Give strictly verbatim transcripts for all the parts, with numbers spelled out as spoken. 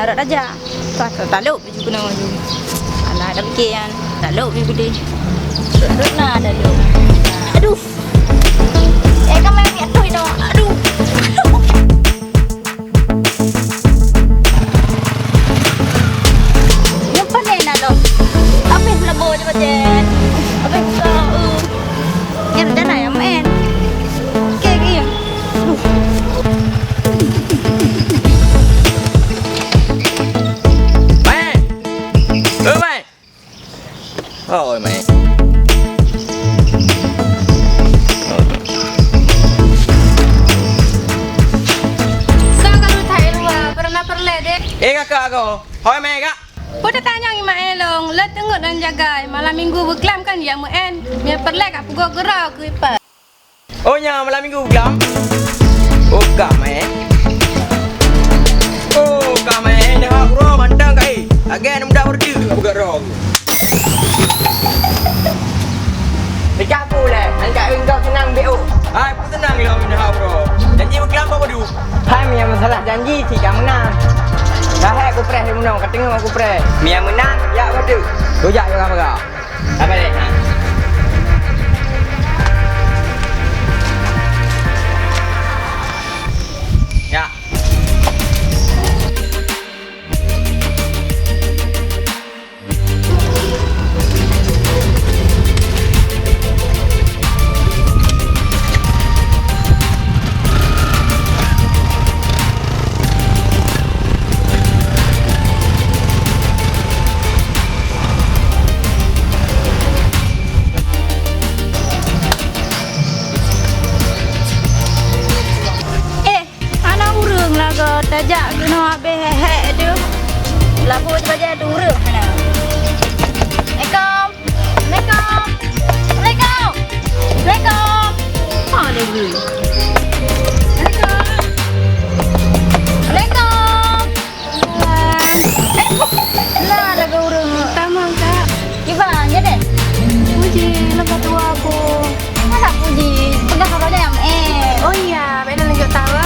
Rot aja. Ka, ka, talop baju keunoe baju. Alah, dak pike nyan. Talop baju gede. Rot na talop. Aduh. Eh, ka main piak toh inoe. Aduh. Nyoe panen na lom. Habéh labo jabat-jabat. Habéh buka, uh. Nyan rencana nyang main. Oke, oke. Mai! Oi, Mai! Oi, Mai! Soe ka lutai luwa, peureuna peureulée deh. Eh, kakak aku. Hoi, Mai, kak. Peue tatanyong Imael long, le teungeut dan jagai. Malam minggu beuklam kan jak meu'en. Mie peureulée ka pugoe geura keu ipat. Oh, nya malam minggu glam. Oh, ka main. Oh, ka main. Dah uroe mantong ka, eh. Lagèe aneuk muda berdiri. Buka rong. Pecah pula. Angkat engkau senang B O. Hai, pun senang lo dah uroe. Janji beuklam apa padu? Hai, mia masalah janji si ka meunan. Dah hai ku preh di meunoe, ka teungoh ku preh. Mia meunan, ya betul. Rujak juga mega. Sabar, eh. Ya. Eh, hana ureueng lagoe tajak keunoe habéh hék-hék deuh. Lagoe bajée dua ureueng hana. Assalamualaikum. Assalamualaikum. Assalamualaikum. Assalamualaikum. Mana ni? Assalamualaikum. Assalamualaikum. Hai. Eh, na lagèe ureueng. Tamong, Kak. Kiban, ya deh? Puji, lepas tua aku. Masa puji? Pegang saroja nyam, eh. Oh iya, beda lanjut tawa.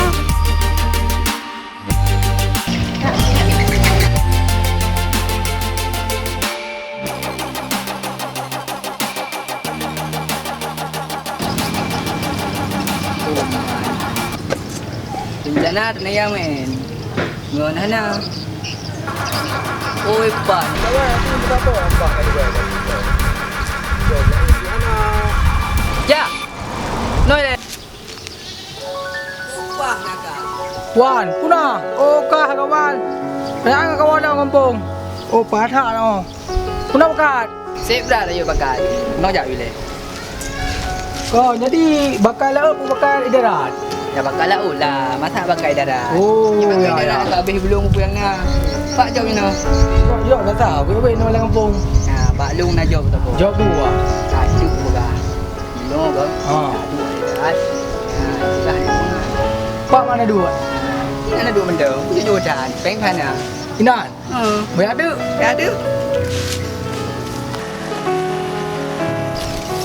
Rencana teunaya men. Ngon hana. Oi, pan. Ja. Noi le. Upah nakal. Wan, puna? Oh, kah kawan. Nyan kawan lam gampông. Oh, pahat that, oh. Puna pakat? Seb brat ayo pakat. Nong jak wileh. Oh, jadi bakal laôt bakal idarat? Ya, bakal laôt lah. Masa bakal idarat? Oh, ya, ya. Idarat ka habéh belum peue nyang na. Pak jaweueb inoe. Pak jaweueb dah tahu, weh, weh, nong lam gampông. Nah, Pak Long na jaweueb tu. Jaweueb dua. Satu peugah. Inoe ke? Ha. Dua idarat. Nah, itu dah. Pak mana dua? Ini ada dua benda. Itu jaweueb dah. Peng sana. Inan. Ha. Banyak tu? Banyak tu.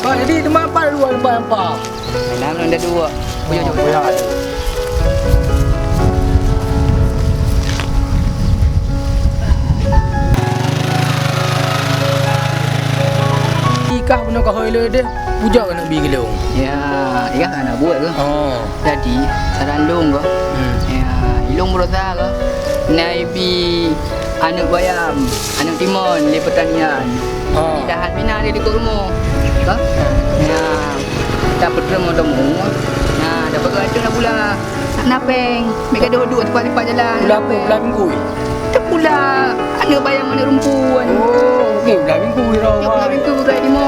Pak, jadi teuma apa dua lembar apa? Enam ronde dua. Oh, banyak tu. Ikah bunoe ka hôi le deh, pujok keuneuk bi geulong. Ya, ikah hana buet ke? Oh. Jadi, saran lôn ko, hmm, ya, ilôn berusaha ko, na ibi aneuk bayam, aneuk timon lé peutanian. Oh. Tahan bina di likot rumoh. Ko? Ya, ta peutreun rumoh temu. Nah, dapat dua ratus na pula. Nak na pèng. Mega dua-dua tempat-tempat jalan. Pula apa? Pula minggu? Teu pula aneuk bayam aneuk rumpun. Oh, okey, pula minggu ira. Pula minggu bukai di mo.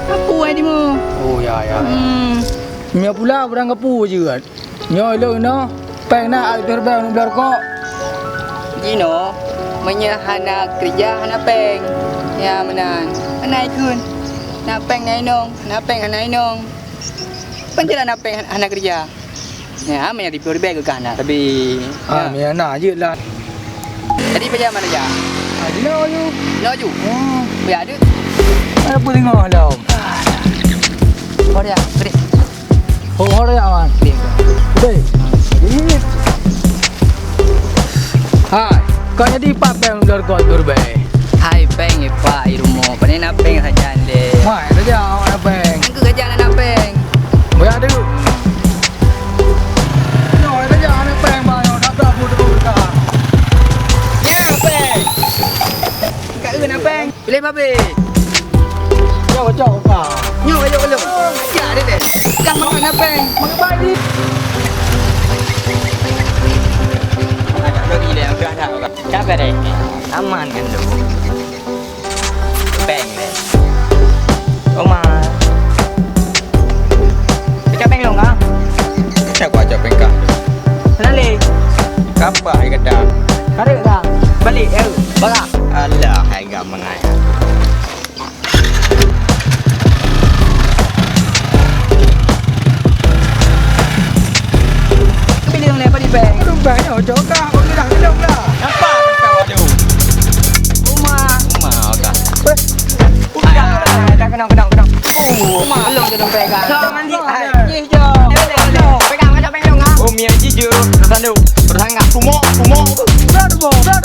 Apa ai di mo? Oh, ya, ya, ya. Hmm. Nyoe pula barang gapu je kan. Nyoe lôn inoe, pèng na ai peureubèe ngon bloe rukok. Jinoe, meunyoe hana keureuja, hana pèng. Ya, meunan. Hana ikheun. Na pèng na inong, na pèng hana inong. Pencet hana pèng, hana keureuja. Ya, meunyoe ripèe-ripèe geuh hana, tapi, ah, ya. Meunyoe na jeuet lah. Jadi, pajan mana jak? Ah, jinoe aju. Jinoe aju? Hmm. Beuyak deuek. Ada peulingoh lom. Oh, dia, gede. Oh, ada ya, man. Gede. Gede. Ih. Hai, kau jadi pat péng lôn dua reutôh ribèe? Hai, péng, eh, Pak, di rumoh. Pane na péng sajan deh. Mai saja awak na péng. Engkau saja na péng. Boya tu. Nyoe saja na péng, Bang, nyoe dak buet tu ka. Ya, péng. Ka eu na péng. Pilih babe. Nyoe cok ka. Nyoe cok ka. Ya, deh, deh. Dah makan na péng. Makan baik ni. Ada lagi deh, udah dah. Siapa deh? Aman kan tu? Péng deh. Oma. Pecah péng long kah? Siapa aja péng kah? Kenali. Kapa hai kata? Karek kah? Balik, eh, barak. Alah, hai gam mengai. Pilih yang lepas di bank. Aduh, bank nyoe cok kah. Kau kira kena lah. Nampak kau tu. Rumah. Rumah kah? Eh. Udah. Dah kena, kena, kena. Oh, rumah. Belum je dompet kah? Dah mandi. Hai. Ni je. Pegang macam pegang ah. Oh, mi aji je. Terus anu. Terus angkat. Tumok, tumok. Dah tumok. Dah tumok.